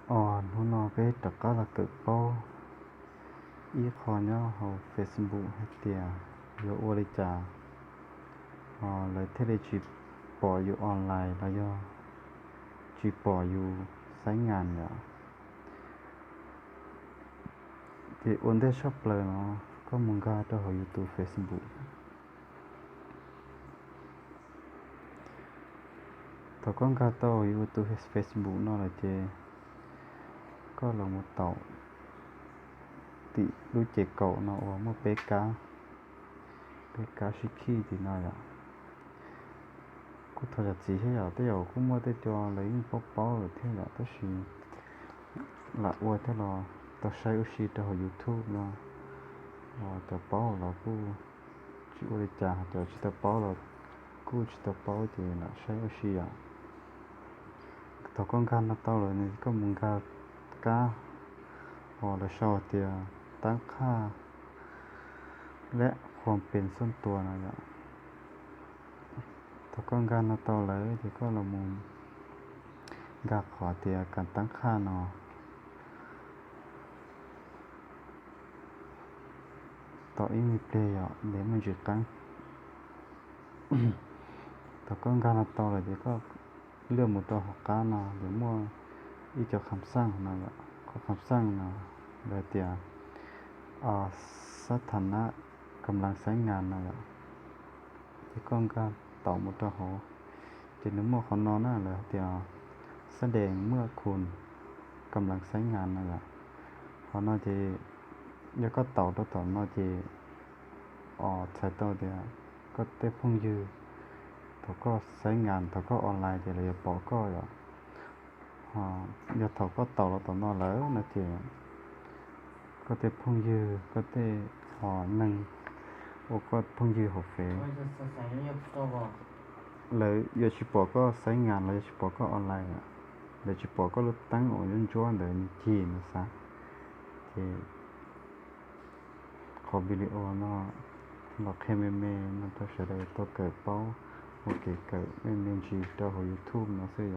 Os, hnub no peb rov qab los kawm paub ib qho nyob hauv Facebook hais tias yuav ua li cas lawv thiaj li tsis pom yus online los yog tsis pom yus xaiv ngas yom. Ces ua ntej tshaj plaws no koj mus nkag rau hauv yus tus Facebook. Thaum koj nkag tau yus tus Facebook no lawm ces koj los mus taum tim lub ces kaum no uas muaj peb kab, peb kab sib khij tim no yom. Kuj thov zam txim thiab yom, tej zaum kuj muaj tej co lawv yeej paub paub lawm thiab yom, tab sis lam ua thiab los tau saib ua si rau hauv YouTube no cov paub los kuj tsis ua li cas, cov tsis tau paub los kuj tsis tau paub ces lam saib ua si yom. Thaum koj nkag no tau lawm koj mus nkag kab uas lawv sau tias tab qhaj lab khuam pes xoj tua no yom. Thaum koj nkag no tau lawm ces koj los mus nkag qhov tias kam tab qhaj no tau ib me pliag yom, ntev muaj ntsis qeeb. Thaum koj nkag no tau lawm ces koj lwaj mus rau hauv qab no ces muaj ib co kham xaj no yom, qhov kham xaj no lawv tias sab thas nab kam lav xaiv ngas no yom. Ces koj nkag taum mus rau hauv ces nws muaj qhov no na, lawv tias sab dees muaj khun kam lav xaiv ngas no yom. Qhov no ces yog koj taum rau tom no ces txhais tau tias koj tej phooj ywg thaum koj xaiv ngas thaum koj online ces lawv yuav pom koj yom. Yog thaum koj taum los tom no lawm no ces koj tej phooj ywg, koj tej neeg ua koj phooj ywg hauv Fev, lawv yuav tsis pom koj xaiv ngas los yuav tsis pom koj online, lawv tsis pom koj lub teeb uas ntsuab ntsuab ntawd nws cig no xav. Ces qhov video no los qhia me me no rau sawv daws tau kawm paub ua kev kawm me me ntsis rau hauv YouTube no xwb.